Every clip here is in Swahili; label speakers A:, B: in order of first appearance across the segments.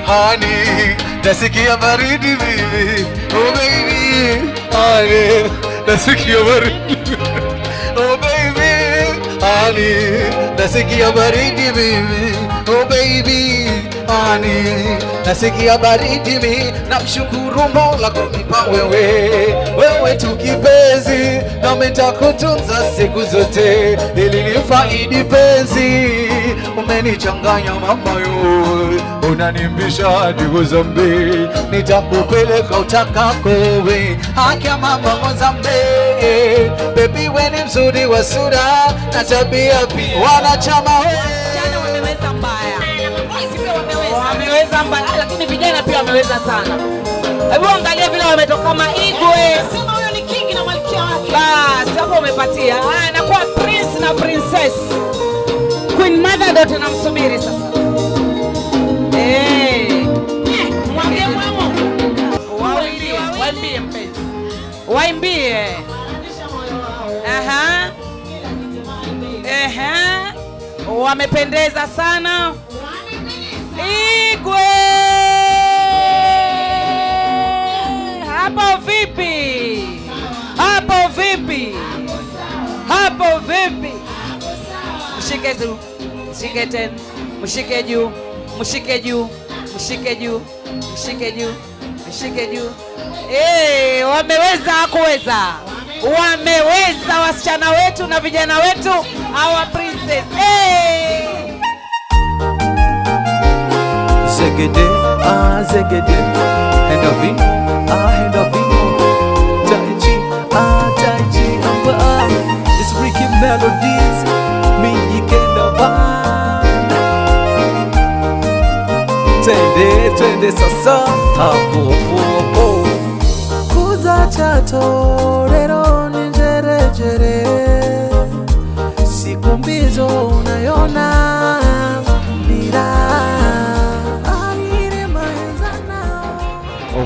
A: Honey, nasikia baridi mimi. Oh baby, honey, nasikia baridi. Oh baby, honey, nasikia baridi mimi. Oh baby, honey, nasikia baridi mimi. Namshukuru Mola kunipa wewe, wewe tu kipenzi, nami nitakutunza siku zote, ili nifaidi penzi. Umenichanganya mama yo, unanimbisha hadi uzambi, nitakupeleka utakako we, haki ya mama Mozambe. Baby we ni mzuri wa sura na tabia pia, wanachama we.
B: Wasichana wameweza mbaya, wameweza mbaya, lakini vijana pia wameweza sana. Hebu angalia vile wametoka Maigwe.
C: Sema huyo ni king na malkia wake.
B: Basi hapo umepatia. Haya, anakuwa prince na princess. Queen mother ndio tunamsubiri sasa. Eh.
C: Mwambie mwamo.
B: Waimbie, waimbie mpenzi. Waimbie. Aha. Ehe. Wamependeza sana. Igwe! Hapo vipi? Hapo vipi? Hapo vipi? Mshike juu, mshike tena, mshike juu, mshike juu, mshike juu, mshike juu, mshike juu. Eh, wameweza kuweza. Wameweza wasichana wetu na vijana wetu, our princess. Eh!
A: Zegede, ah zegede, hand of it, ah hand of it, tai chi, ah tai chi, ah, it's Ricky Melodies, me Kenda Band. Twende, twende sasa, hapo hapo.
D: Kuza chato rero ni njerejere, siku mbizo unayona mira.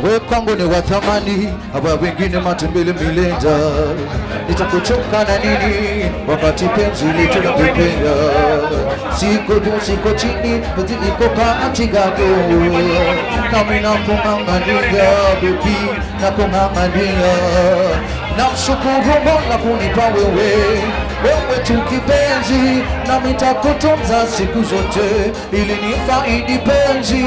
A: We kwangu ni wa thamani, hawa wengine matembele milenda. Nitakuchoka na nini wakati penzi letu nakupenda? Siko juu siko chini, penzi liko katikati. Nami nakung'ang'ania baby, nakung'ang'ania. Namshukuru Mola kunipa wewe, wewe tu kipenzi, nami nitakutunza siku zote, ili nifaidi penzi.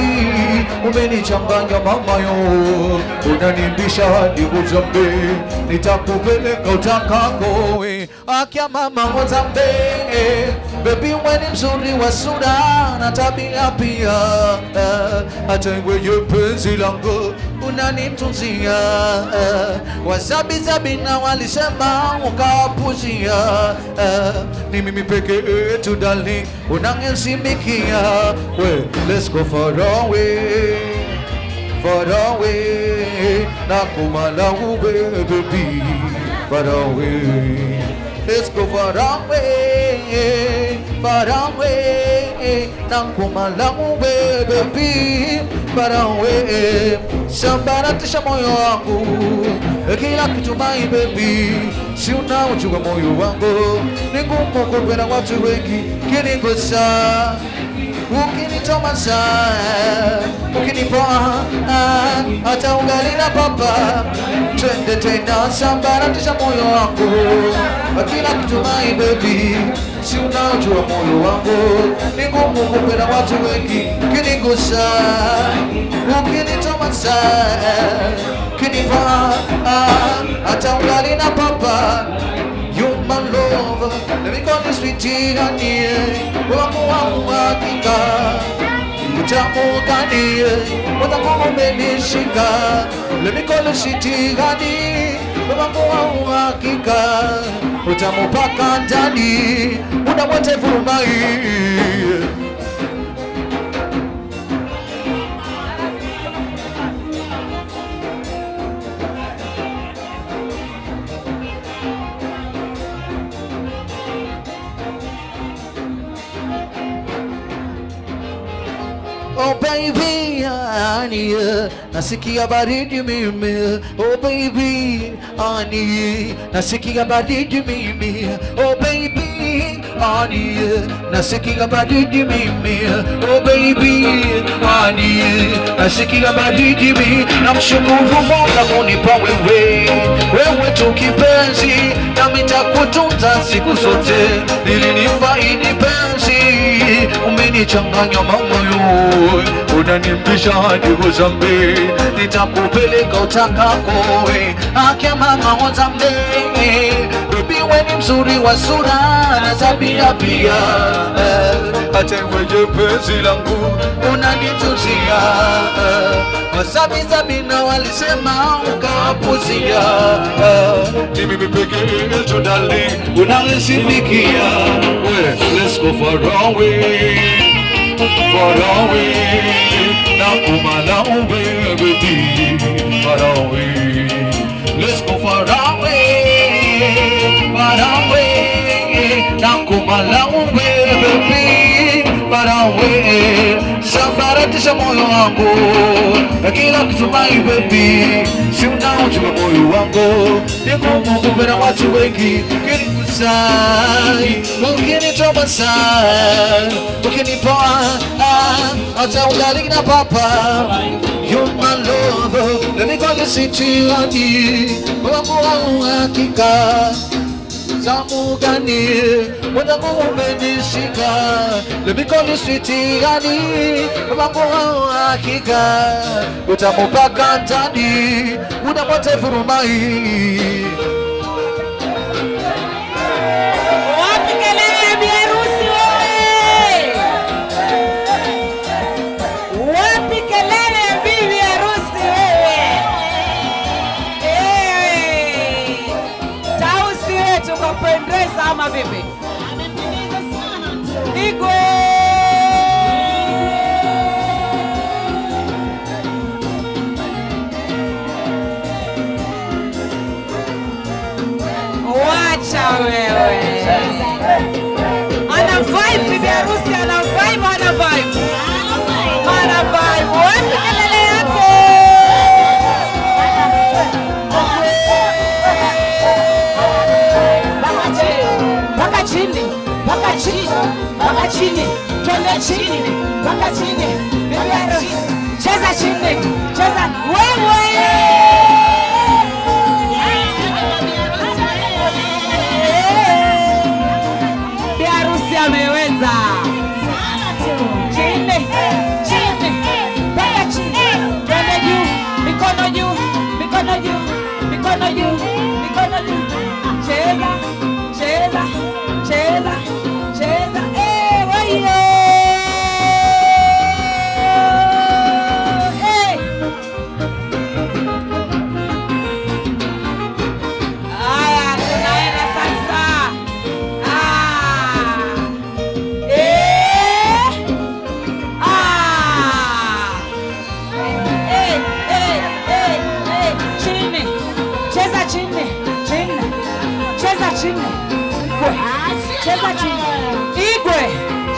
A: Umenichanganya mama yo, unanimbisha hadi uzambe, nitakupeleka utakako we. Akia mama Mozambe, baby wewe ni mzuri wa sura na tabia pia, hata wewe penzi langu unanitunzia. Wazabizabi na walisema ukawapuzia, ni mimi pekee tu darling unangesimikia. We, let's go far away, far away, nakumala uwe baby, far away. Let's go far away, far away, nakumala uwe baby, far away. Sambaratisha moyo wangu, kila kitu my baby, si unaojua moyo wangu ni ngumu kupenda watu wengi, kinigusa ukinichoma sana, ukinipoa hata ugali na papa. Twende tena, sambaratisha moyo wangu, kila kitu my baby, si unaojua moyo wangu ni ngumu kupenda watu wengi, kinigusa ukinichoma sana, ukinipoa hata ugali na papa. You my love, let me call you sweetie honey. Wangu wa uhakika, utamu gani watakuwa umenishika. Let me call you sweetie honey. Wangu wa uhakika, utamu paka ndani, muda wote furumai.
D: Oh baby, honey, nasikia baridi mimi. Oh baby, honey, nasikia baridi mimi. Oh baby, honey, nasikia baridi mimi. Oh baby, honey, nasikia baridi mimi. Namshukuru Mola kunipa wewe, wewe tu kipenzi, nami nitakutunza siku zote. Ilinifaidi penzi, umenichanganya mama yo, unanimbisha hadi uzambe, nitakupeleka utakako, akia mama wazambe. Baby wewe ni mzuri wa sura na tabia pia, hata iweje penzi langu unanituzia. Wasabi na walisema ukawapuzia, ni mimi pekee tu darling unanisifikia. Let's go far away, far away, na kumala uwe baby, far away. Let's go far away, far away, na kumala uwe baby, far away. Sambaratisha moyo wangu, kila kitu my baby, si unaujua moyo wangu, ni ngumu kupenda watu wengi. Ukinikusai, ukinitoa sai, ukinipoa, hata ugali na papa. You're my lover, let me call you sweetie, wangu wa uhakika. Zamu gani, mwenzangu umenishika. Let me call you sweetie, wangu wa uhakika. Utamupaka ndani, unamote furumai.
B: Wapi kelele ya biharusi wewe? Wapi kelele ya bibi harusi wewe? Eh, Tausi wetu kapendeza ama vipi?
C: Amependeza sana tu.
B: Igwe! Wacha wewe. Ana vibe bibi harusi, ana vibe, ana vibe. Ana vibe. Wapi kelele yake? Mpaka chini, mpaka chini, mpaka chini, twende chini, mpaka chini. Bibi harusi, cheza chini, cheza wewe. Bi harusi ameweza. Chini, chini, mpaka chini, twende juu, mikono juu, mikono juu, mikono juu, mikono juu. Cheza, cheza, cheza, cheza. Eh, wayo. Eh. Haya, tunaenda sasa. Ah. Eh. Ah. Eh, eh, eh, eh. Chini. Cheza chini, chini. Cheza chini. Igwe. Cheza chini. Igwe.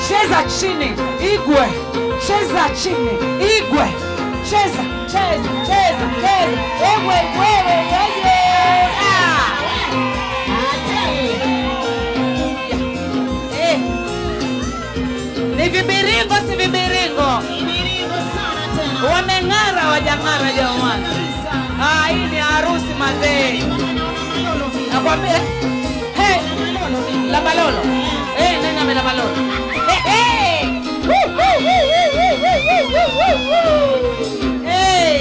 B: Cheza chini. Igwe. Cheza chini. Igwe. Cheza, cheza, cheza, cheza. Wewe, wewe, wewe. Ah. Eh. Ni vibiringo si vibiringo? Wameng'ara wajang'ara jamani. Ah, hii ni harusi mazee. Nakwambia. Hey, la malolo. Eh, nani ame la malolo? Hey, hey. Woo, woo, woo, woo, woo, woo, woo, woo, woo. Hey,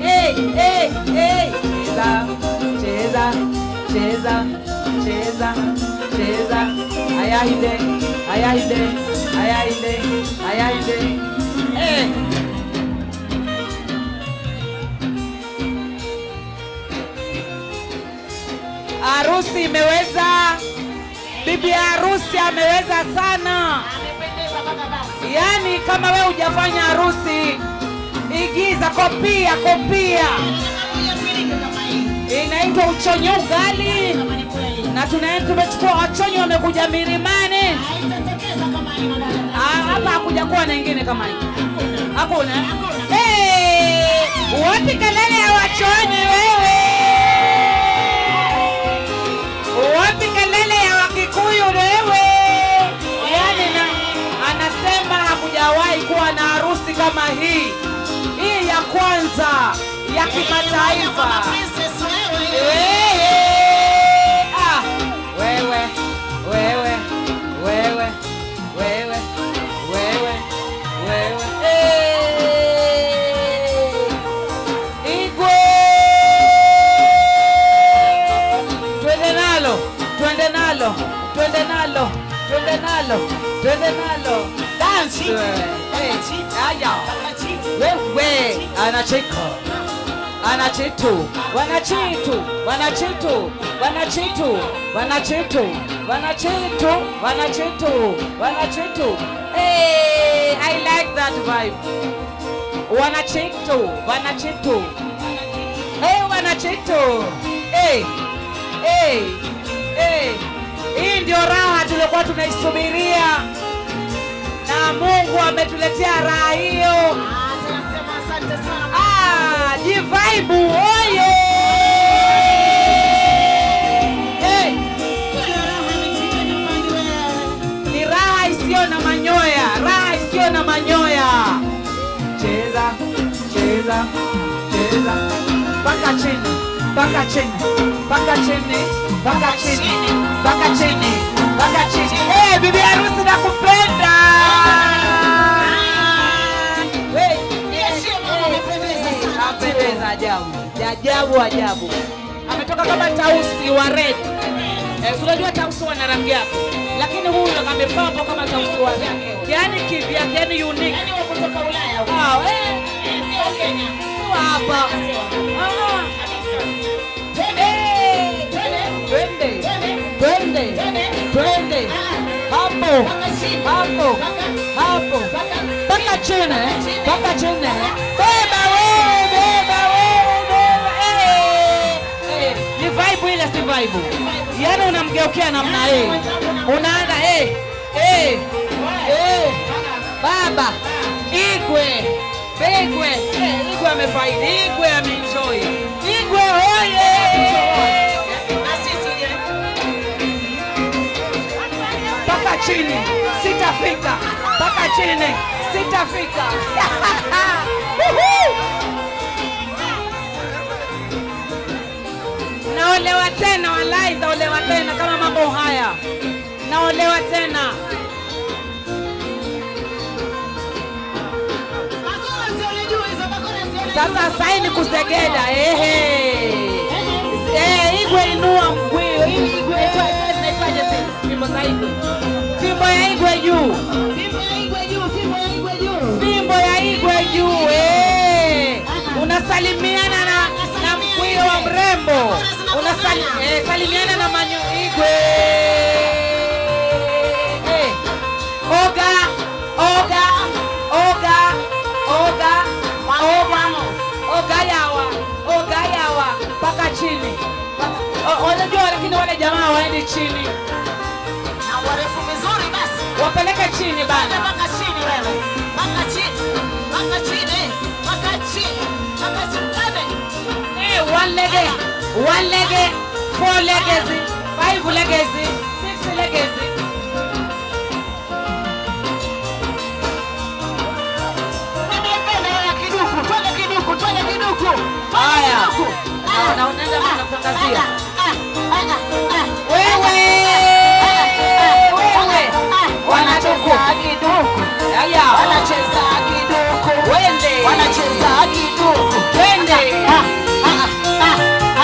B: hey, hey, hey. Cheza, cheza, cheza, cheza, cheza. Ayahide, ayahide, ayahide, ayahide. Hey. Harusi imeweza, bibi harusi ameweza sana. Yaani kama wewe hujafanya harusi, igiza, kopia, kopia. Inaitwa uchonyo ugali, na tumechukua wachonyo wamekuja milimani.
C: Haitatokeza kama hilo dada.
B: Hapa hakuja kuwa na ingine kama hii. Hakuna. Hey, wapi kelele ya wachoni wewe? Wapi kelele ya Wakikuyu wewe? Yaani na anasema hakujawahi kuwa na harusi kama hii. Hii ya kwanza ya kimataifa.
C: Princess wewe.
B: Wewe, ah, wewe, wewe, wewe, wewe, wewe, wewe. Eh. Igwe. Twende nalo, twende nalo, twende nalo, twende nalo, twende nalo. Dance wewe. Eh, haya. Wewe anacheka. Anachitu, wanachitu, wanachitu, wanachitu, wanachitu, wanachitu, wanachitu, wanachitu. Hey, I like that vibe. Wanachitu, wanachitu. Hey, wanachitu. Hey, hey, hey. Hii ndio raha tulikuwa tunaisubiria, na Mungu ametuletea raha hiyo.
C: Ah, tunasema asante sana.
B: Ah, jivaibu oye! Hey,
C: Kuna raha imetimia jamani wewe.
B: ni raha isiyo na manyoya, raha isiyo na manyoya. Cheza, cheza, cheza mpaka chini, mpaka chini, mpaka chini, mpaka chini, mpaka chini, mpaka chini. Hey, bibi harusi nakupenda. Hey.
C: Yes, mama amependeza sana.
B: Amependeza ajabu. Ajabu ajabu. Ametoka kama tausi wa red. Eh, si unajua tausi wana rangi yake. Lakini huyu amepambwa kama tausi wa red. Yaani kivyake, yaani unique.
C: Yaani wa kutoka Ulaya huyu.
B: Ah, eh,
C: Eh, sio Kenya.
B: sio hapa. Ah,
C: Kabisa. Twende.
B: eh,
C: Twende.
B: twende.
C: Twende.
B: Twende.
C: Twende.
B: Twende.
C: Ah.
B: Hapo.
C: Mpaka chini.
B: Hapo.
C: Mpaka.
B: Hapo.
C: Mpaka.
B: Mpaka chini, mpaka chini. Beba wewe, beba wewe, beba. Eh, eh, ni vibe ile, si vibe. Yaani unamgeukia namna hii. Unaanza eh, eh, eh. Baba, Igwe, Igwe, eh, Igwe amefaidi, Igwe ameenjoy. Igwe oye!
C: Na sisi je?
B: Mpaka chini, sitafika. Mpaka chini, sitafika. Woohoo! Naolewa tena, walai, naolewa tena kama mambo haya. Naolewa tena.
C: Bakora zione juu hizo, bakora zione juu.
B: Sasa saini kusegeda, ehe. Eh, Igwe inua mguu. Igwe inaitwaje zile? Fimbo za Igwe. Fimbo ya Igwe juu.
C: Fimbo ya Igwe juu, fimbo ya Igwe juu.
B: Fimbo ya Igwe juu. Eh. Unasalimiana na mkwio wa mrembo. Unasalimiana na manyu Igwe. Eh. Oga, oga, oga, oga, oga, oga yawa, oga yawa mpaka chini. Unajua lakini wale jamaa waendi chini.
C: Na warefu vizuri basi.
B: Wapeleke chini bana.
C: Mpaka chini wewe. Mpaka chini. Mpaka chini. Mpaka chini. Mpaka chini. Twende.
B: Hey, one leg, one leg, four legs, five legs, six legs.
C: Nimependa hiyo ya kiduku. Twende kiduku, twende kiduku. Twende
B: Haya.
C: kiduku.
B: Na unaenda kutangazia.
C: Ah, ah, ah,
B: Wewe, wewe. Wanaduku.
C: Wanacheza kiduku.
B: Haya.
C: Wanacheza kiduku.
B: Wende.
C: Wanacheza kiduku.
B: Twende.
C: Ah, ah, ah, ah.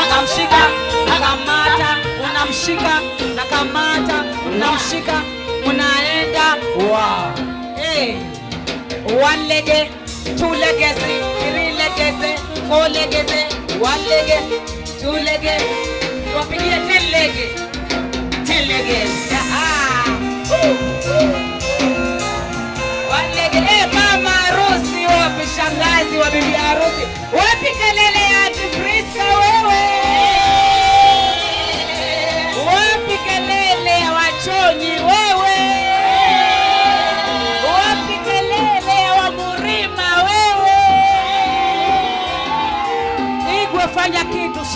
B: Unamshika, kamata, unamshika, nakamata, unamshika, unaenda. Wow. Hey. One leg, two legs, three legs, four legs, one leg, two leg. Wapigie 10 leg.
C: 10 legs.
B: Ah. One leg. Eh, mama harusi wapi? Shangazi wa bibi harusi wapi? Kelele ya Aunty Priska wewe? Wapi kelele ya wachonyi wewe?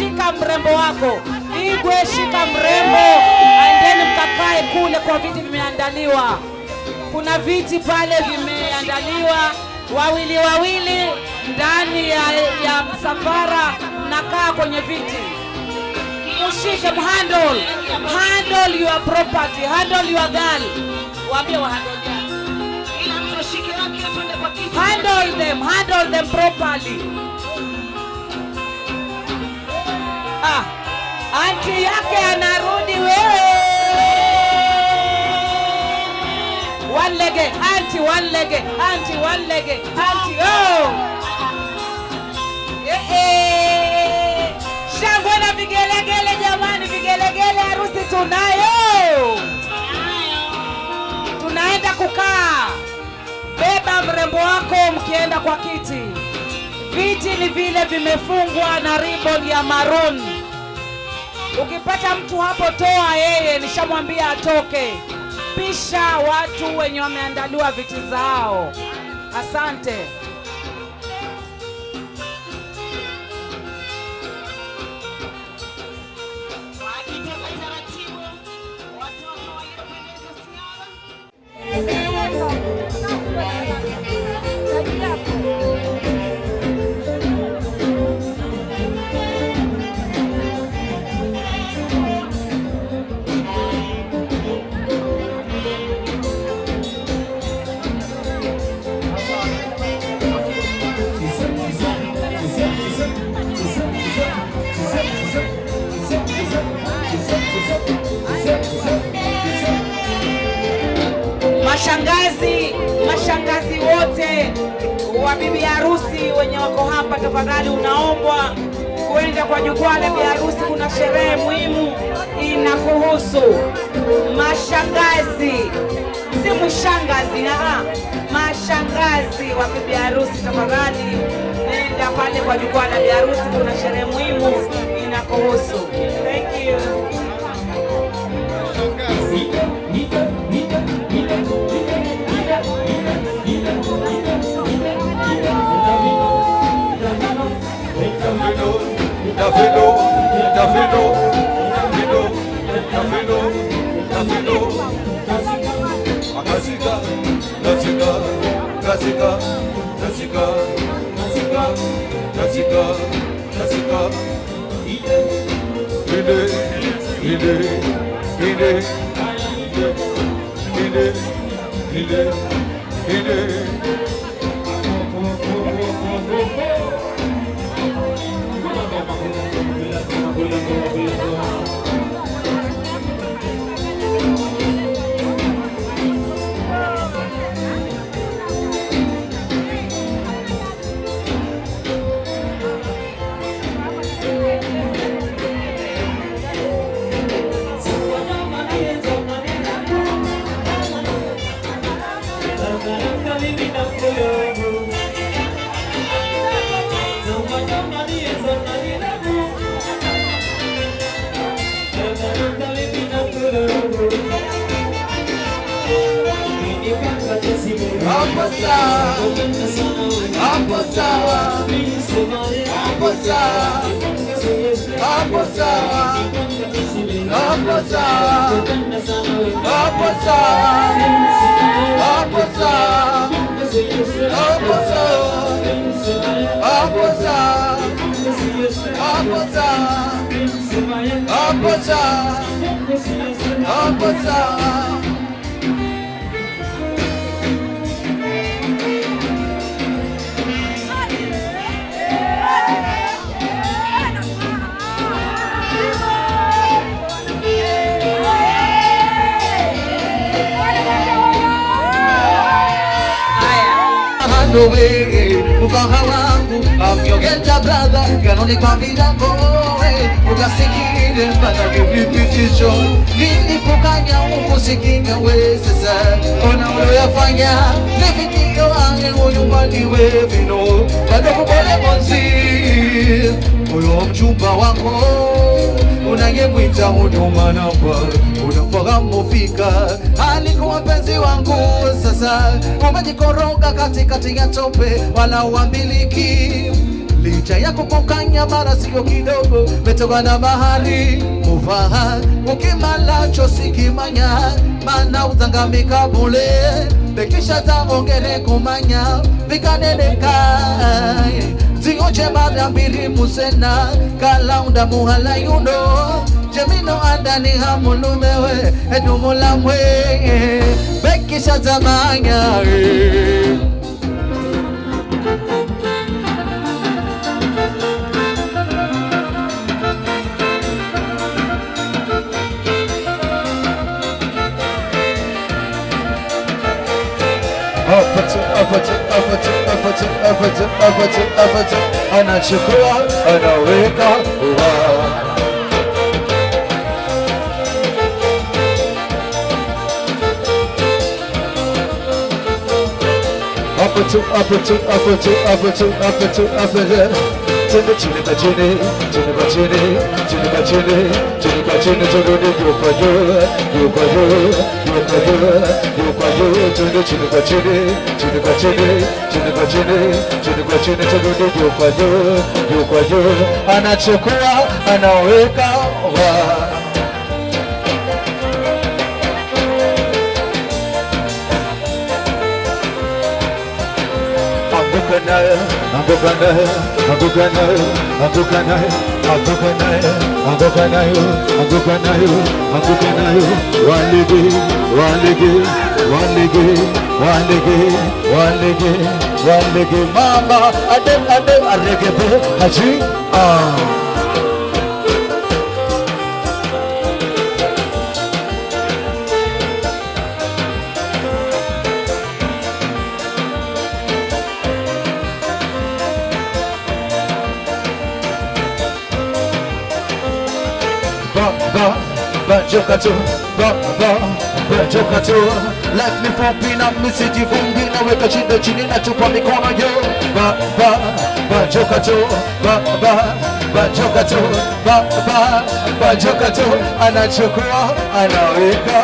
B: Shika mrembo wako. Igwe, shika mrembo. And then mkakae kule kwa viti vimeandaliwa. Kuna viti pale vimeandaliwa, wawili wawili ndani ya msafara, mnakaa kwenye viti. Ushike, handle, handle your property, handle your girl. Waambie wa handle. Handle them properly. Ah, auntie yake anarudi wewe. One leg, auntie, one leg, auntie, one leg, auntie, oh. Eh, eh. Shangwe na vigelegele jamani, vigelegele, harusi tunayo. Tunaenda kukaa. Beba mrembo wako mkienda kwa kiti. Viti ni vile vimefungwa na ribbon ya maroon. Ukipata mtu hapo toa yeye, nishamwambia atoke. Pisha watu wenye wameandaliwa viti zao. Asante. Mashangazi, mashangazi wote wa bibi harusi wenye wako hapa, tafadhali unaombwa kuenda kwa jukwaa la bibi harusi, kuna sherehe muhimu inakuhusu. Mashangazi, si mshangazi, mashangazi wa bibi harusi, tafadhali nenda pale kwa jukwaa la bibi harusi, kuna sherehe muhimu inakuhusu. Thank you.
D: Uyo mchumba wako unayemwita huduma namba unapohamufika alikuwa mpenzi wangu, sasa umejikoroga katikati ya tope wala uambiliki. Licha ya kukukanya mara sio kidogo, metoka na bahari muvaha ukimalacho sikimanya, mana uzangamika bule bekisha zangongere kumanya vikaneneka zingoche mara mbili musena kalaunda muhala yuno jemino andani hamulumewe edumulamwe bekisha zamanya. Up, anachukua, anaweka, wow. Up to, up to, up to, up to, up to, up to. Chini chini pa chini, chini pa chini, chini pa chini, chini pa chini, turudi juu kwa juu, juu kwa juu, juu kwa juu, juu kwa juu, chini chini kwa chini, chini kwa chini, chini kwa chini, chini kwa chini, turudi juu kwa juu, juu kwa juu, anachukua, anaweka, wow. Anguka nayo, anguka nayo, anguka nayo, anguka nayo, anguka nayo, anguka nayo, anguka nayo, anguka nayo, walege, walege, walege, walege, walege, walege, mama, ade, ade, aregebe, haji, ah. Banjoka tu, ba ba, banjoka tu. Life ni fupi na msijivungi, naweka shida chini na tupa mikono juu. Ba ba, banjoka tu, ba ba, banjoka tu, ba ba, banjoka tu. Anachukua, anaweka.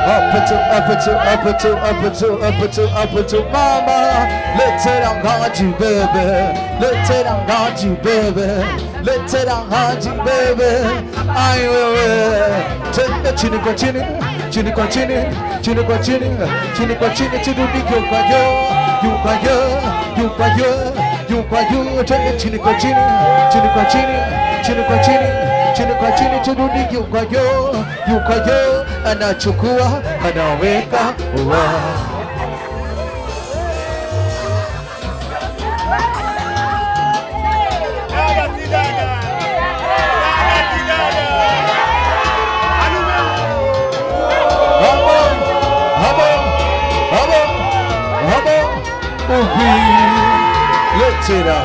D: Up to, up to, up to, up to, up to, mama. Let's it on Haji, baby. Let's it on Haji, baby. Let's it on Haji, baby. I will. Take the chini kwa chini, chini kwa chini, chini kwa chini, chini kwa chini, chini kwa yo, you kwa yo, you kwa yo, you kwa yo. Take the chini kwa chini, chini kwa chini, chini kwa chini, chini kwa chini, chini kwa yo, you kwa yo. Anachukua, anaweka, wow. Habo, habo, habo, habo, uvi, letera.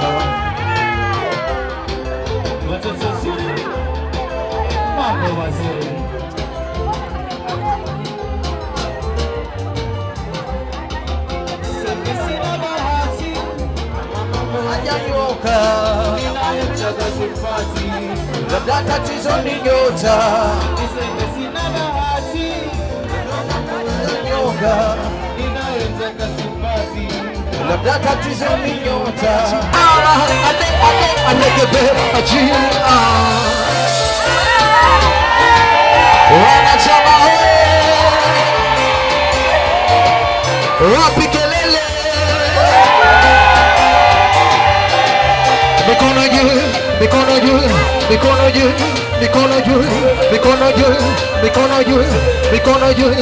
E: Mambo wazee.
D: Labda tatizo ni nyota, labda tatizo ni nyota. Ale ale alegebe aji wanachama wapi kelele? Mikono juu, mikono juu, mikono juu, mikono juu, mikono juu, mikono juu, mikono juu,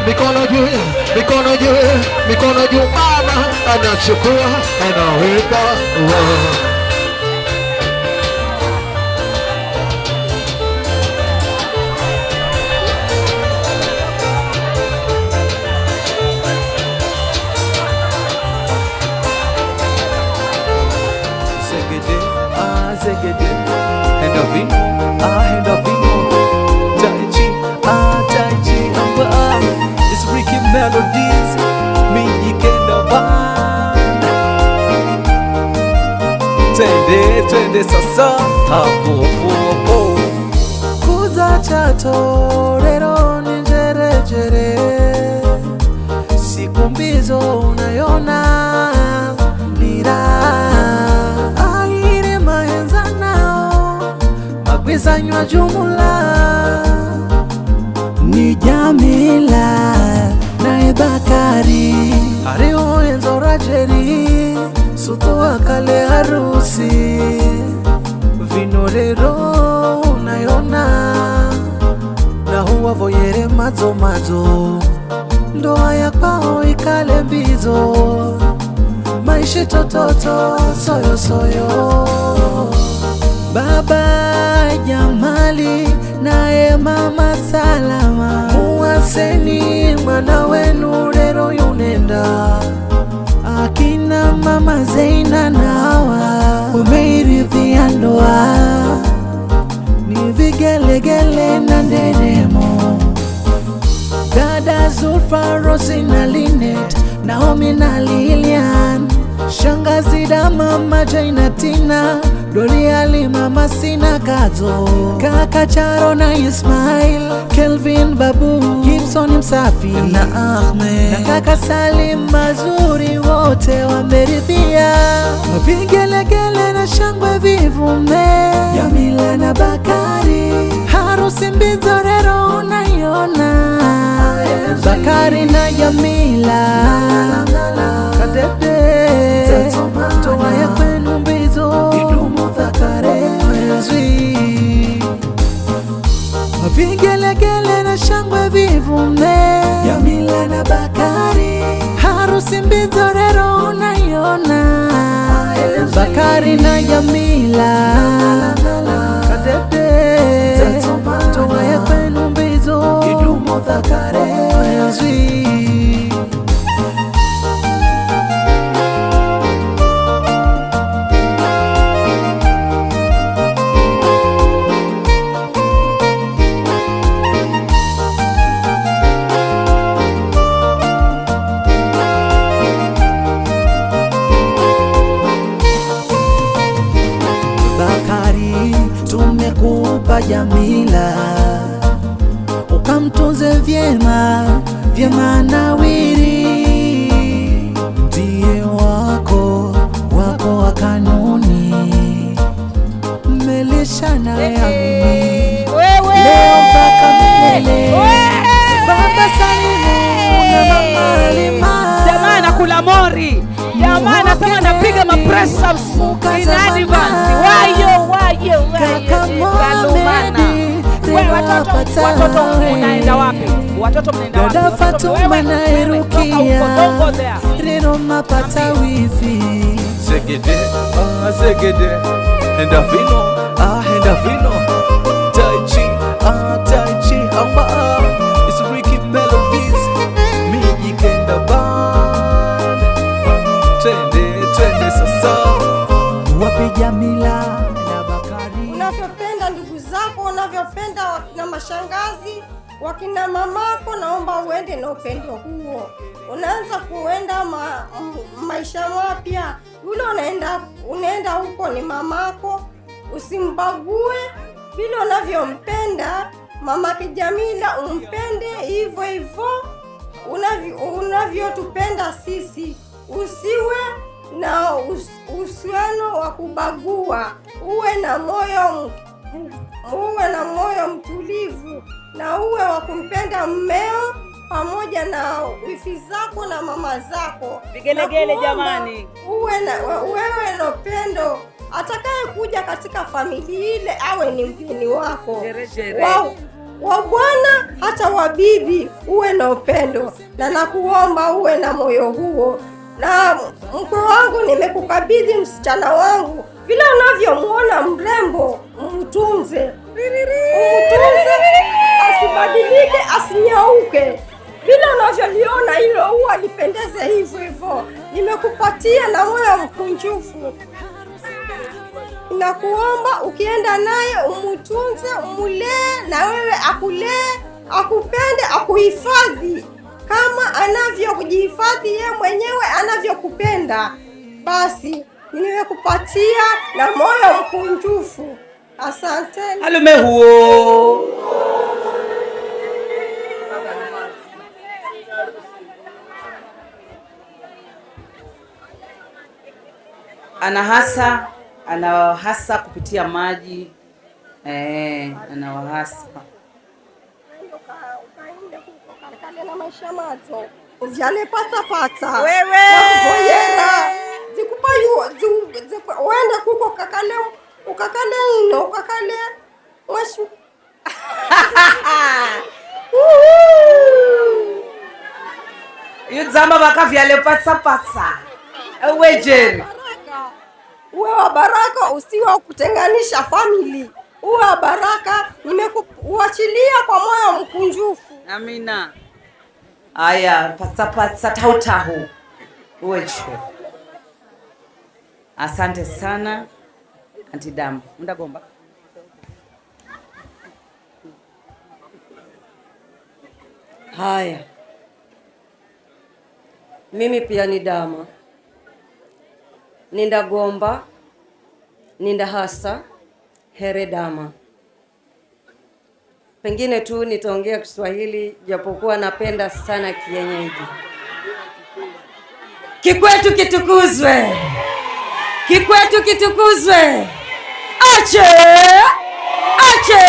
D: mikono juu, mikono juu, mikono juu. Mama anachukua, anaweka.
A: Zegede, hand of it, ah, hand of it, tai chi, ah, tai chi, ah, it's Ricky Melodies, me you can Twende, twende sasa, hapo, hapo, hapo. Chato rero ni njerejere, siku mbizo unayona nira aire mahenza nao magwizanywa jumula ni Jamila naye Bakari ariho enzo rajeri suto akale harusi vinorero unayona na huwa voyere madzo madzo ndoa ya kwao ikale mbizo maishi tototo soyo soyo. Baba Jamali naye mama Salama, muwaseni mwana wenu rero yunenda. Akina mama Zeina nawa wameiridhia ndoa, ni vigelegele na nderemo. Dada Zulfa, Rosi na Linet, Naomi na Lilian, shangazi da mama Jaina Tina, Dori Ali mama Sina Kazo, kaka Charo na Ismail, Kelvin Babu, Gibson Msafi na Ahmed, na kaka Salim Mazuri, wote wameridhia. Vigelegele na shangwe vivume, Jamila na Bakari, harusi mbizo rero unaiona. Bakari na Jamila, Kadede, toa ya kwenu mbizo, Mwenzwi. Vigelegele na shangwe vivume, Jamila na Bakari, harusi mbizo rero unaiona. Bakari na Jamila, Kadede, toa ya kwenu mbizo, Mwenzwi. Bakari, tumekupa Jamila, ukamtunze vyema vyema nawiri, ndiye wako wako wa kanuni, mmelishana yamini leo mpaka milele. Baba Salimu na mama Halima,
B: Jamaa anakula mori. Jamaa anasema napiga ma press ups in advance. Wayo wayo
A: Kaka
B: wayo. Kalumana.
A: Mohamed,
B: Wewe watoto, watoto unaenda wapi? Watoto mnaenda wapi?
A: Dada
B: Watoto,
A: Fatuma
B: wewe,
A: na
B: wewe, toka huko,
A: Rukia,
B: don't go there.
A: rero mapata wifi.
D: Zegede, ah zegede, henda vino, ah henda vino, tai chi, ah tai chi, amba ah, it's Ricky Melodies, Miji Kenda Band, twende twende sasa.
A: Wapi Jamila na Bakari?
F: Unavyopenda ndugu zako, unavyopenda wakina mashangazi, wakina mamako, naomba uende na upendo huo. Unaanza kuenda maisha mapya. Yule unaenda huko ni mamako, usimbague. Vile unavyompenda mamake Jamila umpende hivyo hivyo unavyotupenda sisi. Usiwe na uhusiano wa kubagua, uwe na moyo uwe na moyo mtulivu na uwe wa kumpenda mmeo pamoja na wifi zako na mama zako.
B: Vigelegele
F: Nakuomba
B: jamani.
F: uwe na wewe na upendo. Atakaye kuja katika familia ile awe ni mgeni wako
B: Shere, shere.
F: wa bwana hata wa bibi, uwe na upendo, na nakuomba uwe na moyo huo. Na mkwe wangu, nimekukabidhi msichana wangu, vile unavyomuona mrembo, mtunze, umtunze, asibadilike, asinyauke. Vile unavyoliona hilo huwa lipendeze hivyo hivyo. Nimekupatia na moyo mkunjufu. Nakuomba ukienda naye umutunze, umulee, na wewe akulee, akupende, akuhifadhi kama anavyojihifadhi ye mwenyewe, anavyokupenda. Basi nimekupatia na moyo mkunjufu. Asante.
B: Alume huo. Anahasa, anawahasa kupitia maji. Anawahasa.
F: Na maisha mazo. Uvyale pata pata.
C: Wewe.
F: Voyera. Zikupa yu, uende kuko kakale, ukakale ino, ukakale mweshu.
B: Yudzamba bakavyale pata pata. Ewe Jerry.
F: Uwe wa baraka, usiwe wa kutenganisha family. Uwe wa baraka, nimekuachilia kwa moyo mkunjufu.
B: Amina. Aya, pata pata tahu tahu. Uwe cho. Asante sana Auntie Damu. Mndagomba.
G: Haya. Mimi pia ni dama. Nindagomba, nindahasa, here dama. Pengine tu nitaongea Kiswahili japokuwa napenda sana kienyeji. Kikwetu kitukuzwe. Kikwetu kitukuzwe. Ache! Ache!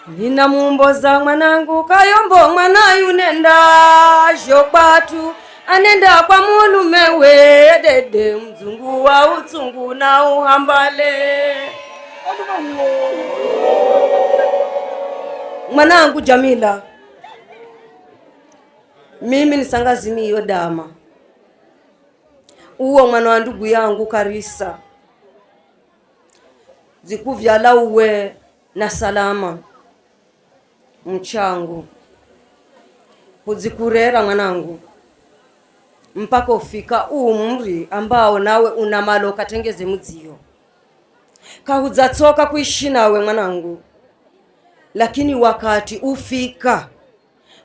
G: Nina mumboza mwanangu kayombo mwana yunenda shokwatu anenda kwa mulume we dede mzungu wa utsungu na uhambale. Mwanangu Jamila, mimi ni sangazi miyo dama. Uwo mwana wa ndugu yangu Karisa. Zikuvyala uwe na salama mchangu. Kuzikurera mwanangu mpaka ufika umri ambao nawe una malo katengeze mudzio. Kahuzatsoka kuishi nawe mwanangu. Lakini wakati ufika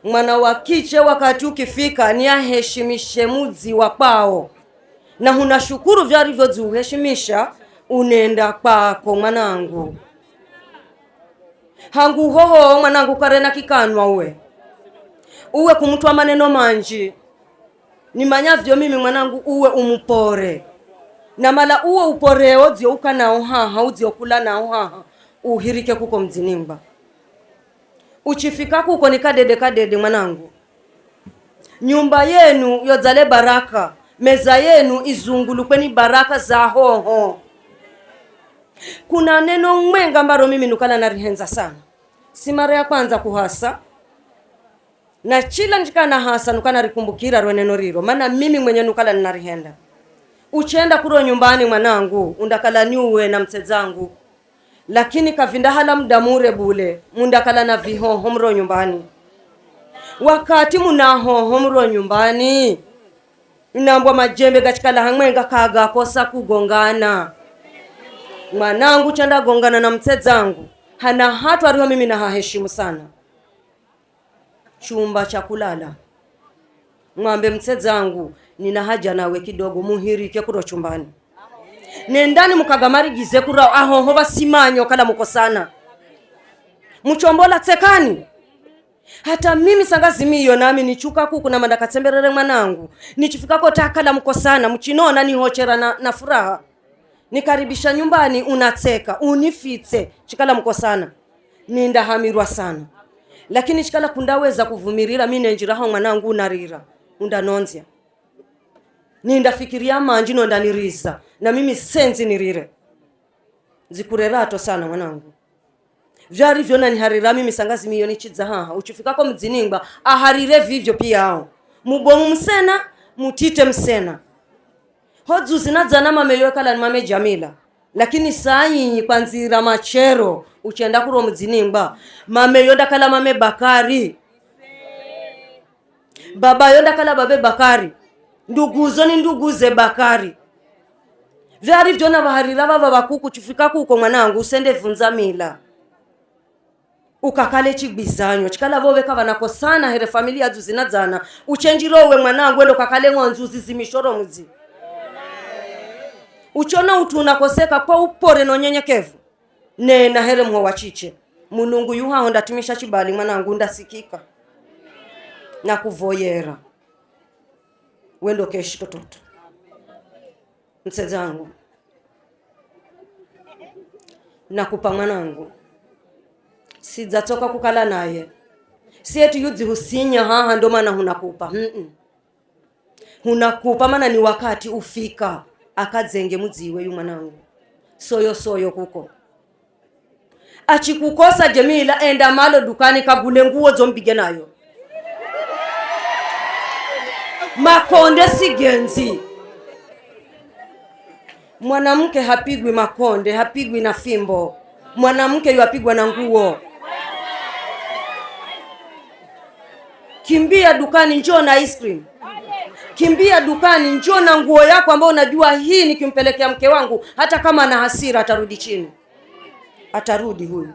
G: mwana wa kiche, wakati ukifika ni aheshimishe mudzi wa kwao. Na hunashukuru vyarivyodziuheshimisha unenda kwako mwanangu. Hangu hoho mwanangu karena kikanwa uwe. Uwe kumutwa maneno manji. Nimanyavyo mimi mwanangu uwe umupore. Na mala uwe uporeo udzio uka nao haha, udzio kula nao haha, uhirike kuko mzinimba. Uchifika kuko ni kadede kadede mwanangu. Nyumba yenu yodzale baraka, meza yenu izungulukwe ni baraka za hoho. Kuna neno mwenga ambalo mimi nukala narihenza sana. Si mara ya kwanza kuhasa. Na chila njikana hasa nukana rikumbukira ro neno riro. Maana mimi mwenye nukala ninarihenda. Uchenda kuro nyumbani mwanangu, undakala niuwe na mtsedzangu. Lakini kavinda hala muda mure bule, mundakala na vihoho mro nyumbani. Wakati munahoho mro nyumbani, nambwa majembe gachikala hamwenga kaga kosa kugongana. Mwanangu chanda gongana na mtsedzangu, hana hatu ariho mimi na haheshimu sana. Chumba cha kulala. Mwambe mtsedzangu, nina haja nawe kidogo, muhirike kuro chumbani. Nendani mukagamarigize kura ahoho basimanyo kala mukosana. Muchombola tsekani. Hata mimi sangazi miyo nami nichuka kuku na mandakatsemberere mwanangu. Nichifikako takala mukosana, muchinona nihochera na furaha. Nikaribisha nyumbani unatseka, unifitse, chikala mukosana. Nindahamirwa sana. Lakini chikala kundaweza kuvumirira mimi nenjiraho mwanangu unarira, undanonzia. Nindafikiria manji no ndaniriza na mimi senzi nirire. Zikurerato sana mwanangu. Vyari vyona niharira mimi sangazi miyo nichidza haha. Uchifikako mdziningba aharire vivyo pia hao. Mubomu msena, mutite msena. Hodzu zinadzana mame kala ni mame Jamila. Lakini saa nyinyi kwanzira machero uchenda kuro mdziningba mame yonda kala mame Bakari. Baba yonda kala babe Bakari. Nduguzo ni nduguze Bakari. Vyari vyona baharira baba bakuku chifika kuko mwanangu usende vunza mila. Ukakale chigwizanyo chikala vowe kava nakosana here familia dzuzinadzana uchenjirowe mwanangu endo kakale ng'onzi uzizimishoro mudzi. Uchona utu unakoseka kwa upore na unyenyekevu. Nena here mho wachiche. Mulungu yuha ndatumisha chibali mwanangu ndasikika. Na kuvoyera. Wendo keshi tototo. Msezangu. Nakupa mwanangu. Sidzatoka kukala naye. Si eti yuzi husinya haha ndo maana hunakupa. Hunakupa maana ni wakati ufika akadzenge mudziwe yu mwanangu. Soyo soyo kuko. Achikukosa Jamila enda malo dukani kagule nguo zombige nayo. Makonde sigenzi. Mwanamke hapigwi makonde, hapigwi na fimbo. Mwanamke yuapigwa na nguo. Kimbia dukani njoo na ice cream. Kimbia dukani njoo na nguo yako ambayo unajua hii nikimpelekea mke wangu hata kama ana hasira atarudi chini. Atarudi huyu.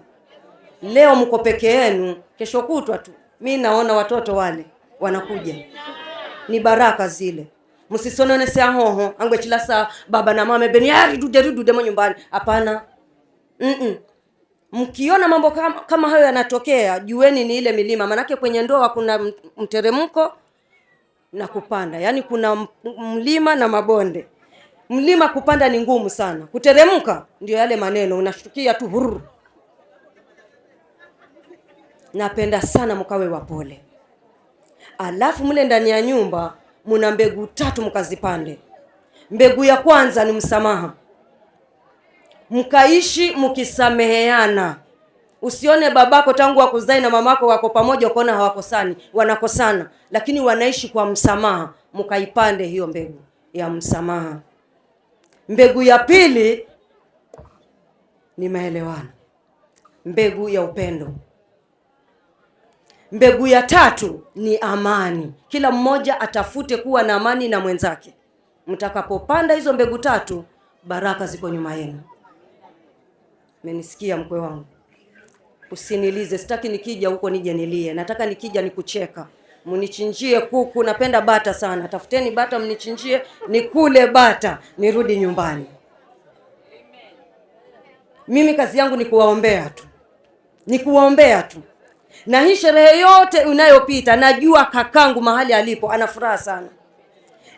G: Leo mko peke yenu, kesho kutwa tu. Mimi naona watoto wale wanakuja. Ni baraka zile. Msisonone sea hoho, angwe chila saa baba na mama beni ridude ridude mo nyumbani. Hapana. Mkiona mambo kama hayo yanatokea, jueni ni ile milima. Manake kwenye ndoa kuna mteremko na kupanda. Yaani kuna mlima na mabonde. Mlima kupanda ni ngumu sana. Kuteremka ndio yale maneno unashtukia tu huru. Napenda sana mkawe wapole. Alafu mle ndani ya nyumba muna mbegu tatu mkazipande. Mbegu ya kwanza ni msamaha. Mkaishi mkisameheana. Usione babako tangu akuzai na mamako wako pamoja ukaona hawakosani, wanakosana, lakini wanaishi kwa msamaha. Mkaipande hiyo mbegu ya msamaha. Mbegu ya pili ni maelewano. Mbegu ya upendo. Mbegu ya tatu ni amani. Kila mmoja atafute kuwa na amani na mwenzake. Mtakapopanda hizo mbegu tatu, baraka ziko nyuma yenu. Umenisikia mkwe wangu? Usinilize, sitaki nikija huko nije nilie. Nataka nikija nikucheka. Mnichinjie kuku, napenda bata sana. Tafuteni bata mnichinjie, nikule bata, nirudi nyumbani. Mimi kazi yangu ni kuwaombea tu. Ni kuwaombea tu. Na hii sherehe yote unayopita, najua kakangu mahali alipo ana furaha sana.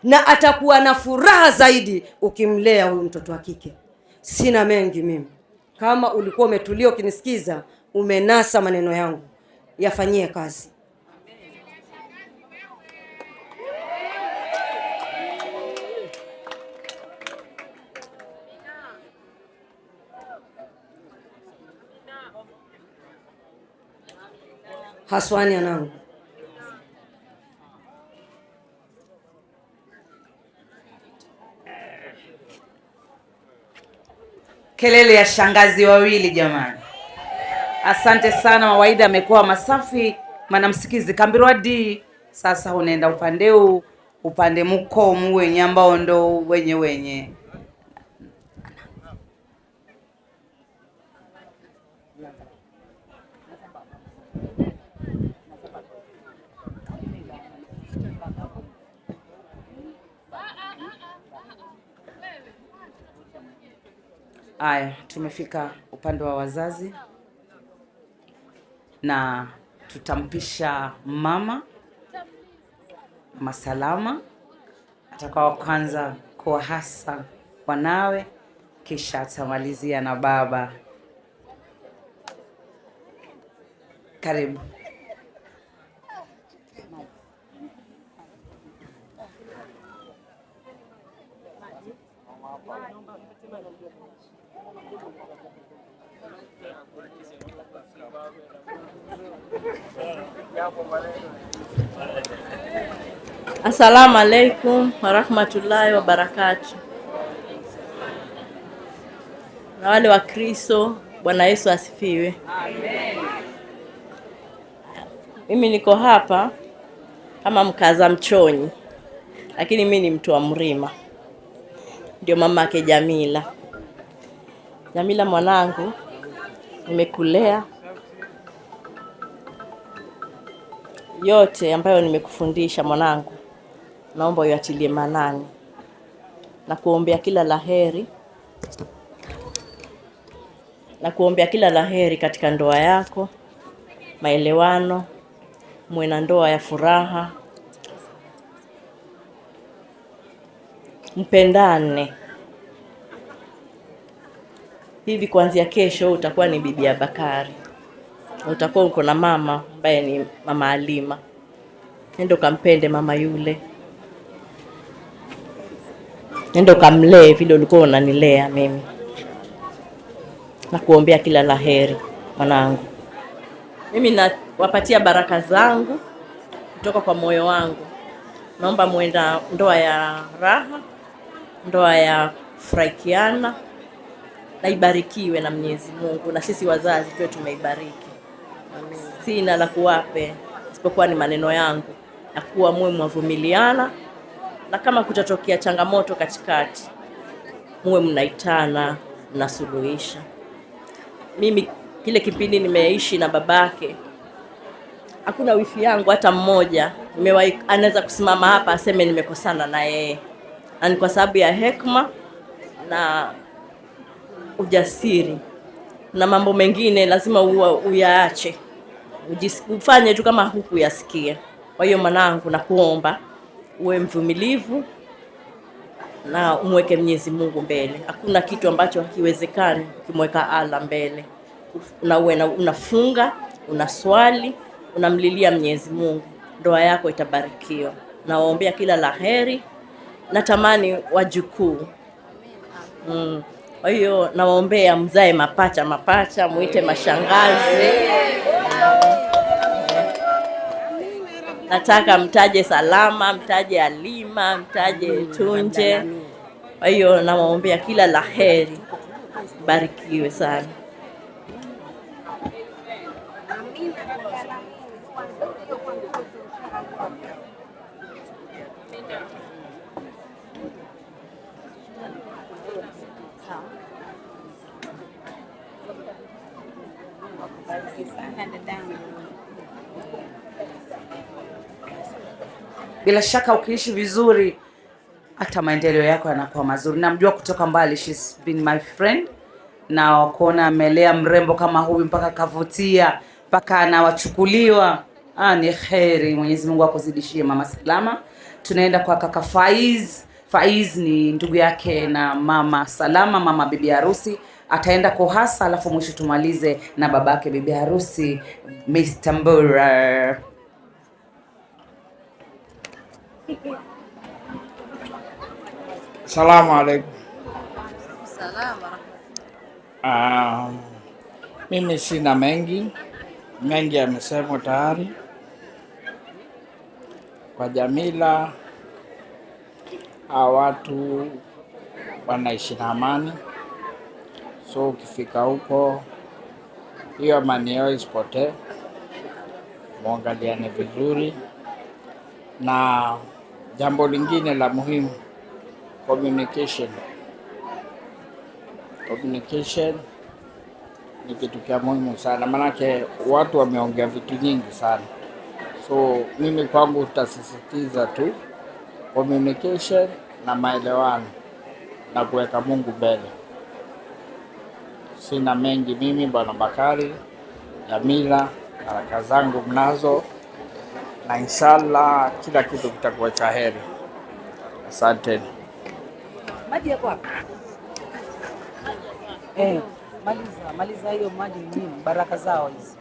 G: Na atakuwa na furaha zaidi ukimlea huyu mtoto wa kike. Sina mengi mimi. Kama ulikuwa umetulia ukinisikiza, umenasa maneno yangu. Yafanyie kazi. Haswani anangu.
H: Kelele ya shangazi wawili jamani. Asante sana, mawaida amekuwa masafi. Manamsikizi kambirwa di. Sasa unaenda upande huu, upande mukomu wenye ambao ndo wenye wenye. Aya, tumefika upande wa wazazi na tutampisha mama Salama, atakuwa wa kwanza kuwahasa wanawe, kisha atamalizia na baba. Karibu.
I: Assalamu alaikum warahmatullahi wabarakatuh. Na wale wa Kristo, Bwana Yesu asifiwe. Amen. Mimi niko hapa kama mkaza mchonyi, lakini mimi ni mtu wa Mrima. Ndio mama yake Jamila. Jamila mwanangu, nimekulea yote ambayo nimekufundisha mwanangu, naomba uyatilie maanani na kuombea kila laheri Na kuombea kila laheri katika ndoa yako, maelewano, muwe na ndoa ya furaha, mpendane. Hivi kuanzia kesho utakuwa ni bibi ya Bakari, utakuwa uko na mama ambaye ni mama Halima. Nenda ukampende mama yule, nenda ukamlee vile ulikuwa unanilea mimi. Na kuombea kila laheri mwanangu. Mimi nawapatia baraka zangu kutoka kwa moyo wangu. Naomba muenda ndoa ya raha, ndoa ya kufurahikiana, na ibarikiwe na Mwenyezi Mungu, na sisi wazazi tuwe tumeibariki. Sina la kuwape isipokuwa ni maneno yangu ya kuwa muwe mwavumiliana, na kama kutatokea changamoto katikati muwe mnaitana, mnasuluhisha. Mimi kile kipindi nimeishi na babake, hakuna wifi yangu hata mmoja nimewahi anaweza kusimama hapa aseme nimekosana na yeye, na ni kwa sababu ya hekima na ujasiri. Na mambo mengine lazima uyaache, ufanye tu kama hukuyasikia. Kwa hiyo mwanangu, nakuomba uwe mvumilivu na umweke Mwenyezi Mungu mbele. Hakuna kitu ambacho hakiwezekani ukimweka Allah mbele. Na uwe unafunga, unaswali, unamlilia Mwenyezi Mungu, ndoa yako itabarikiwa. Nawaombea kila laheri, natamani wajukuu. Kwa hiyo nawaombea mzae mapacha mapacha, muite mashangazi. Nataka mtaje Salama, mtaje Halima, mtaje Tunje. Kwa hiyo nawaombea kila laheri, barikiwe sana.
H: Bila shaka ukiishi vizuri hata maendeleo yako yanakuwa mazuri. Namjua kutoka mbali, she's been my friend, na kuona amelea mrembo kama huyu mpaka kavutia, mpaka anawachukuliwa. Ni kheri. Mwenyezi Mungu akuzidishie mama Salama. Tunaenda kwa kaka Faiz. Faiz ni ndugu yake na mama Salama, mama bibi harusi. Ataenda kuhasa, alafu mwisho tumalize na babake bibi harusi Mr. Mbura.
J: Salamu alaikum.
C: Salama.
J: Mimi sina mengi, mengi yamesemwa tayari. Kwa Jamila, hawa watu wanaishi na amani, so ukifika huko hiyo amani yao isipotee, muangaliane vizuri. Na jambo lingine la muhimu, communication. Communication ni kitu cha muhimu sana, maanake watu wameongea vitu nyingi sana, so mimi kwangu tutasisitiza tu communication na maelewano na kuweka Mungu mbele. Sina mengi mimi, Bwana Bakari, Jamila, baraka zangu mnazo, na inshallah kila kitu kitakuwa cha heri. Asanteni.
H: Maji yako wapi? Maliza hiyo maji ni nini? Baraka zao hizi.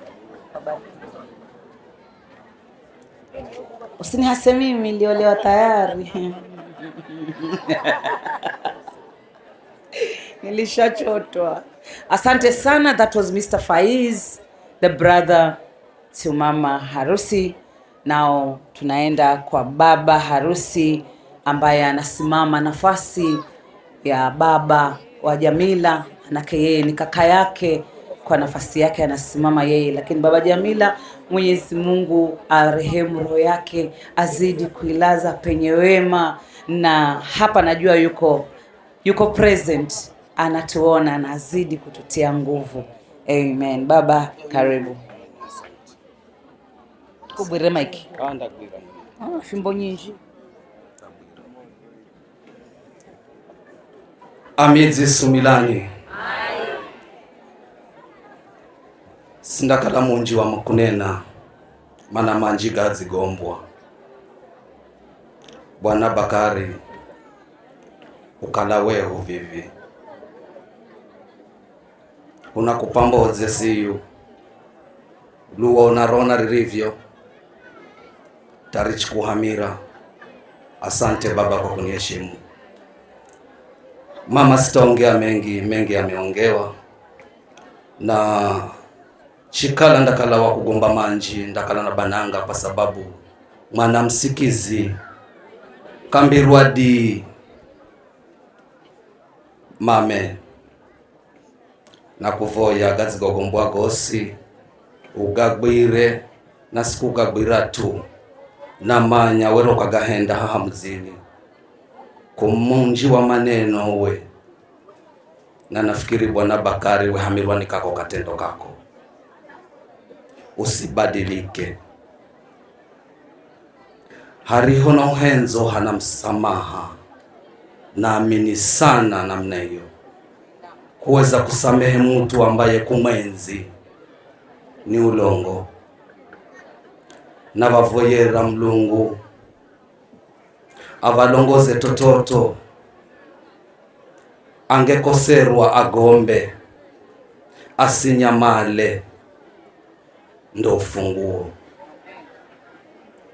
H: Usinihase mimi, niliolewa tayari. Nilishachotwa. Asante sana. That was Mr. Faiz, the brother to mama harusi. Now tunaenda kwa baba harusi ambaye anasimama nafasi ya baba wa Jamila, manake yeye ni kaka yake, kwa nafasi yake anasimama yeye. Lakini baba Jamila, Mwenyezi Mungu arehemu roho yake, azidi kuilaza penye wema, na hapa najua yuko present, anatuona, anazidi kututia nguvu. Amen. Baba, karibu. Kubwire mic. Fimbo nyingi.
K: Amidzi Sumilani. Sindakala munji wa makunena mana manji gazigombwa. Bwana Bakari ukala weho vivi unakupamba odzesiyu luwa unarona ririvyo tarichikuhamira. Asante baba kwa kuniheshimu. Mama, sitaongea mengi, mengi yameongewa na chikala ndakala wa kugomba manji ndakala na bananga kwa sababu mwana msikizi kambirwa di mame na kuvoya gazigogombwa gosi ugagwire na sikugagwira tu namanya wero kagahenda haha mzini kumunji wa maneno we na nafikiri Bwana Bakari we hamirwa nikako katendo kako usibadilike hariho na uhenzo hana msamaha. Naamini sana namna hiyo kuweza kusamehe mtu ambaye kumwenzi ni ulongo na vavoyera mlungu avalongoze tototo angekoserwa agombe asinyamale ndo ufunguo.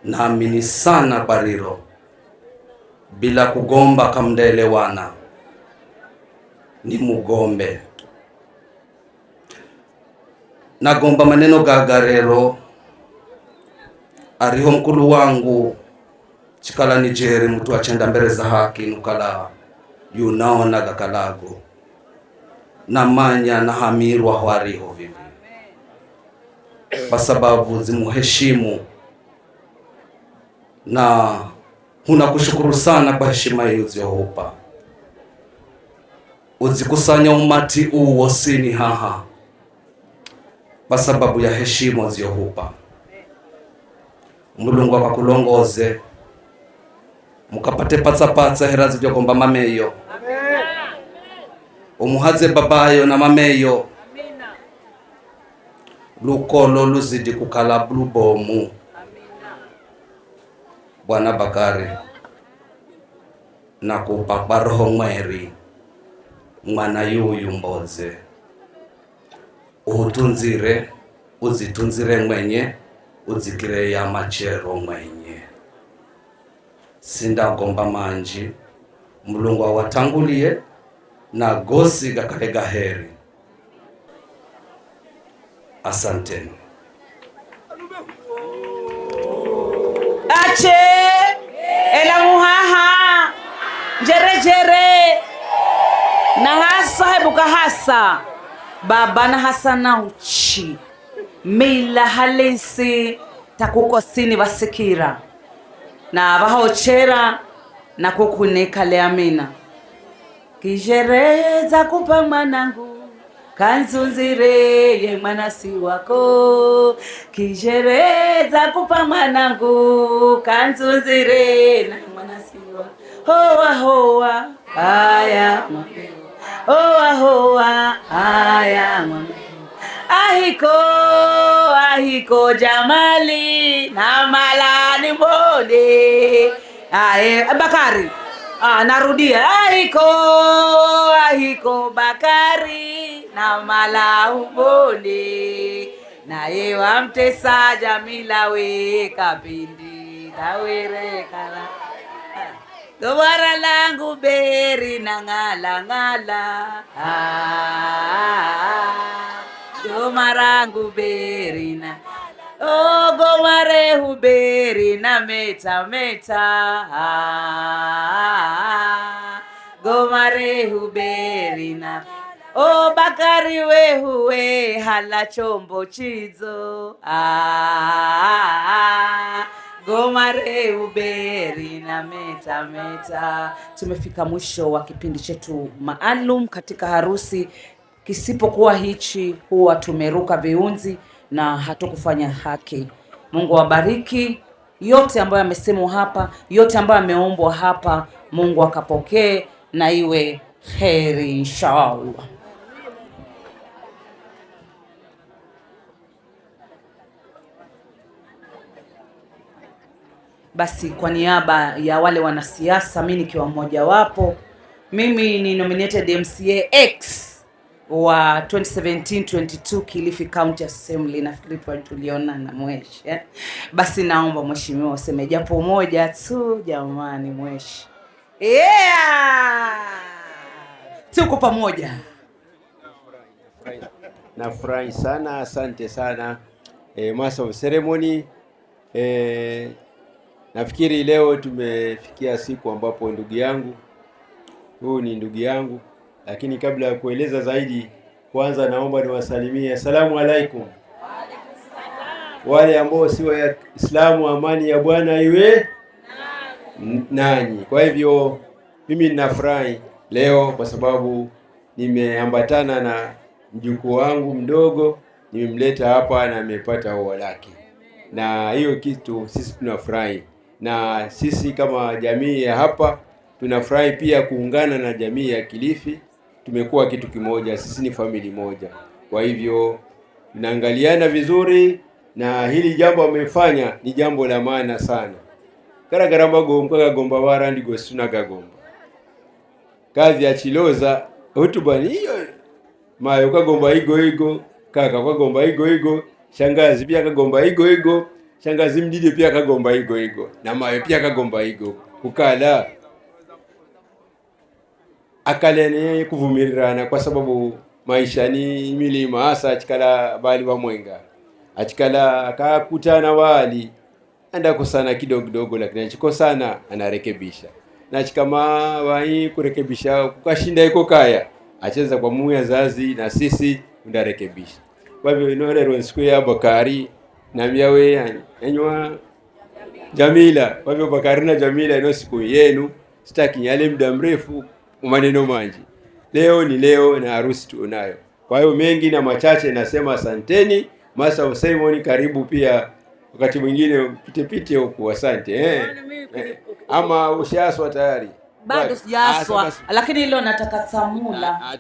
K: Naamini sana bariro bila kugomba kamndelewana ni mugombe. Nagomba maneno gagarero ariho mkulu wangu chikala Nijeri mtu achenda mbele za haki nukala yunaona gakalago namanya nahamirwa hwariho vivi kwa sababu zimuheshimu na huna kushukuru sana kwa heshima hiyo uziyohupa uzikusanya umati uwo sini haha kwa sababu ya heshima uziyohupa. Mulungu akakulongoze mukapate patsapatsa hera zivyokomba mameyo umuhaze babayo na mameyo lukolo luzidi kukala blubomu. Bwana Bakari nakupa kwa roho mweri mwana yuyu mboze uhutunzire uzitunzire mwenye uzikire ya machero mwenye sindagomba manji mulungu awatangulie na gosi gakale gaheri. Asanteni.
H: Ache ela muhaha jerejere na hasa hebuka hasa baba na hasa na uchi mila halisi takukosini basikira na bahochera na kukuneka leamina kijereza kupa mwanangu kanzunzire ye mwanasi wako kijereza kupa mwanangu kanzunzire na mwanasi wako hoa hoa haya hoa hoa haya ahiko ahiko jamali na malani mbone ae Bakari. Narudia ahiko ahiko Bakari na malaubone naye wamtesa Jamila we kapindi dawere kala gobara langu beri na ngala ngala gomarangu beri na oh gomare huberi na meta meta gomare huberi na o Bakari we huwe hala chombo chizo gomare huberi na meta meta. Tumefika mwisho wa kipindi chetu maalum katika harusi. Kisipokuwa hichi huwa tumeruka viunzi na hatukufanya haki. Mungu awabariki. Yote ambayo yamesemwa hapa, yote ambayo yameombwa hapa, Mungu akapokee na iwe Kheri inshallah. Basi kwa niaba ya wale wanasiasa, mimi nikiwa mmoja wapo, mimi ni nominated MCA X wa 2017-22 Kilifi County Assembly. Nafikiri tuliona na Mweshi, eh? Basi naomba mheshimiwa useme japo moja tu jamani, Mweshi. Yeah! Tuko pamoja.
L: Nafurahi sana, asante sana Master of Ceremony. Nafikiri leo tumefikia siku ambapo ndugu yangu, huyu ni ndugu yangu, lakini kabla ya kueleza zaidi, kwanza naomba niwasalimie. Asalamu alaikum. Wale ambao si Waislamu, amani ya Bwana iwe nanyi. Kwa hivyo mimi ninafurahi leo kwa sababu nimeambatana na mjukuu wangu mdogo, nimemleta hapa na amepata ua lake, na hiyo kitu sisi tunafurahi, na sisi kama jamii ya hapa tunafurahi pia kuungana na jamii ya Kilifi. Tumekuwa kitu kimoja, sisi ni famili moja. Kwa hivyo tunaangaliana vizuri, na hili jambo amefanya ni jambo la maana sana. Karagaramba gomba kagomba warandi gosuna kagomba kazi ya chiloza hotuba ni hiyo mayo kagomba igo igo kaka kagomba igo igo shangazi pia kagomba igo igo shangazi mdidi pia kagomba igo igo na mayo pia kagomba igo kukala akalene kuvumirirana kwa sababu maisha ni milima hasa achikala bali wa mwenga achikala akakutana wali anda kusana kidogo kidogo, lakini achikosana anarekebisha na chikama wai kurekebisha kukashinda iko kaya acheza kwa muya zazi na sisi undarekebisha. Kwa hivyo inorero siku ya Bakari na miawe enywa Jamila. Kwa hivyo Bakari na Jamila ino siku yenu, sitaki nyale muda mrefu maneno manji. Leo ni leo na harusi tunayo. Kwa hiyo mengi na machache nasema asanteni. Master of Ceremony, karibu pia wakati mwingine pite pite huku, asante. Ama ushaaswa tayari?
H: Bado sijaaswa, lakini leo nataka tsamula.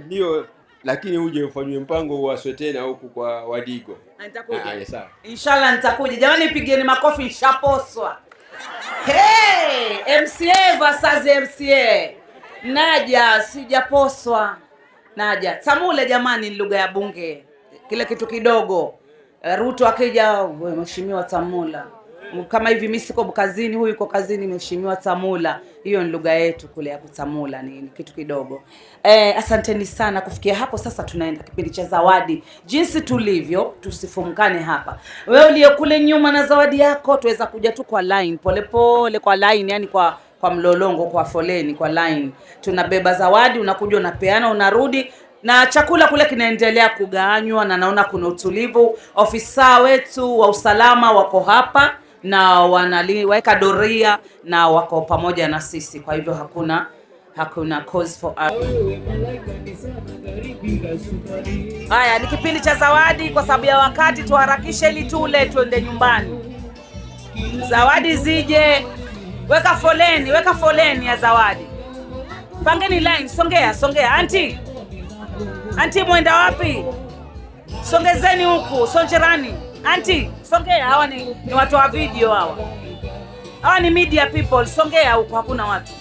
L: Ndio, lakini uje ufanywe mpango uaswe tena huku kwa Wadigo.
H: Nitakuja. Inshallah nitakuja. Jamani pigeni makofi, nishaposwa. Hey, MCA versus MCA. Naja sijaposwa. Naja. Tsamule jamani ni lugha ya bunge. Kile kitu kidogo. Ruto akija, mheshimiwa Tsamula. Kama hivi mimi siko kazini, huyu yuko kazini, mheshimiwa Tsamula. Hiyo ni lugha yetu kule ya kutsamula, ni kitu kidogo. Asanteni sana kufikia hapo. Sasa tunaenda kipindi cha zawadi. Jinsi tulivyo, tusifumkane hapa. Wewe uliye kule nyuma na zawadi yako, tuweza kuja tu kwa line, pole pole kwa line, yani kwa mlolongo, kwa foleni, kwa line. Tunabeba zawadi, unakuja unapeana, unarudi. Na chakula kule kinaendelea kugawanywa na naona kuna utulivu. Ofisa wetu wa usalama wako hapa na wanaliweka doria na wako pamoja na sisi. Kwa hivyo hakuna cause for. Haya, ni kipindi cha zawadi. Kwa sababu ya wakati tuharakishe ili tule tuende nyumbani. Zawadi zije. Weka foleni, weka foleni ya zawadi. Pangeni line, songea, songea. Auntie. Auntie mwenda wapi? Songezeni huku, sonjerani. Auntie, songea. Hawa ni watu wa video hawa. Hawa ni media people. Songea huku, hakuna watu.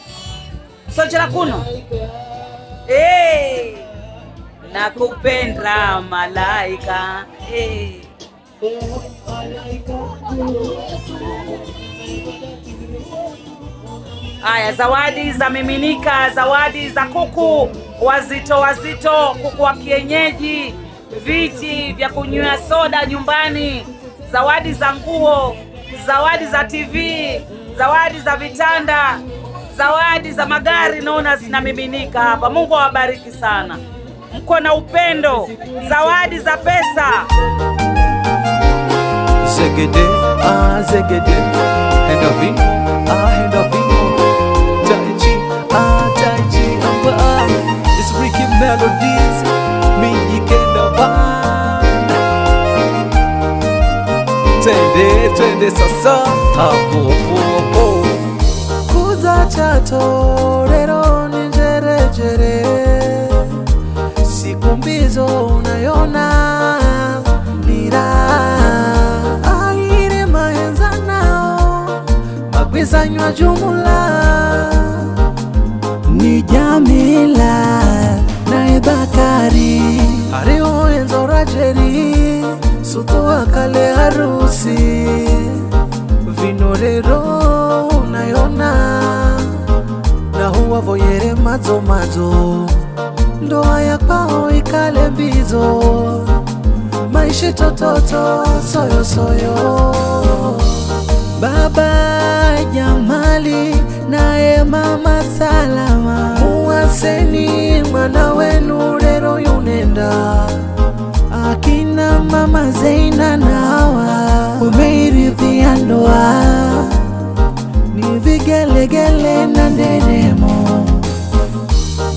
H: Sonjera kuno. Hey, nakupenda malaika. Hey. Aya, zawadi za miminika, zawadi za kuku wazito wazito, kuku wa kienyeji, viti vya kunywea soda nyumbani, zawadi za nguo, zawadi za TV, zawadi za vitanda, zawadi za magari, naona zinamiminika hapa. Mungu awabariki sana. Mko na upendo, zawadi za pesa.
A: Zegede, ah zegede, hand of it, ah hand of it. Tai chi, ah tai chi, ah. It's Ricky Melodies, me kenda band. Twende, twende sasa, hapo hapo. Kuza chato, rero ni jere jere. Imefanywa jumla ni Jamila naye Bakari Ariho Enzo Rajeri Suto akale harusi Vinorero unayona Na huwa voyere mazo mazo Ndoa ya kwao ikale mbizo Maisha tototo soyo soyo Baba Jamali naye mama Salama Muwaseni mwana wenu rero yunenda Akina mama Zeina na Hawa wameiridhia ndoa Ni vigelegele na nderemo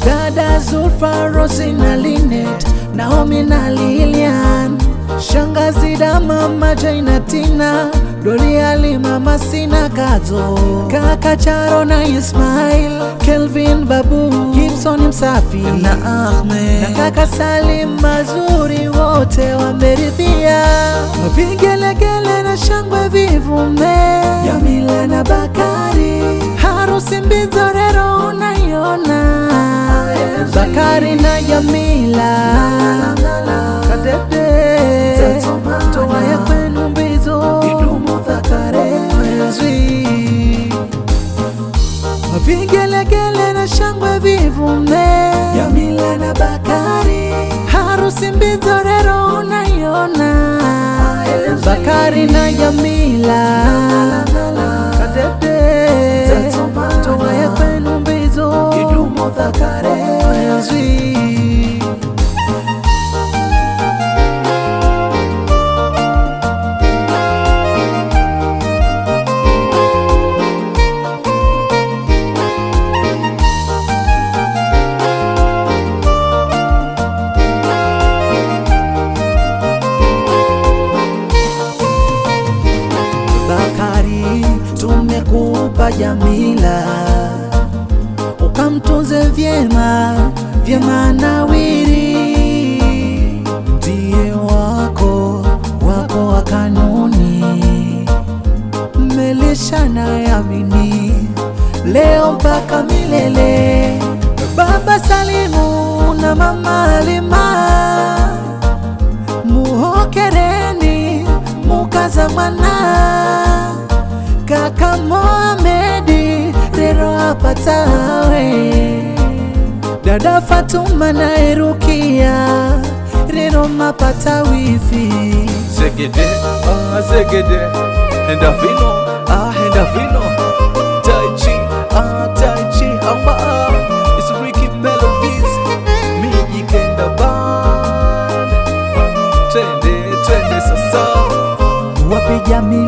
A: Dada Zulfa, Rosi na Linet, Naomi na Lilian Shangazi da mama Jane Tina, Dori Ali mama Sina Kazo Kaka Charo na Ismail, Kelvin Babu, Gibson Msafi na Ahmed na kaka Salim Mazuri wote wameridhia Vigelegele na shangwe vivume Jamila na Bakari Harusi mbizo rero unaiona Bakari na Jamila Kadede Toa ya kwenu mbizo Idumu dhakare Vigelegele na shangwe vivume Jamila na Bakari Harusi mbizo rero unaiona Bakari na Jamila Kadede Toa ya kwenu mbizo Idumu dhakare Bakari tumekupa Jamila ukamtunze vyema vyema nawiri ndiye wako wako wa kanuni mmelisha na yamini leo mpaka milele Baba Salimu na mama Halima muhokereni mukazamana Kaka Mohamedi rero apatawe Dada Fatuma na Rukia rero mapata wifi
D: Zegede, ah zegede Henda vino, ah henda vino Tai chi, ah tai chi, amba ah It's Ricky Melodies Miji Kenda Band Twende, twende sasa
A: Wapi Jamila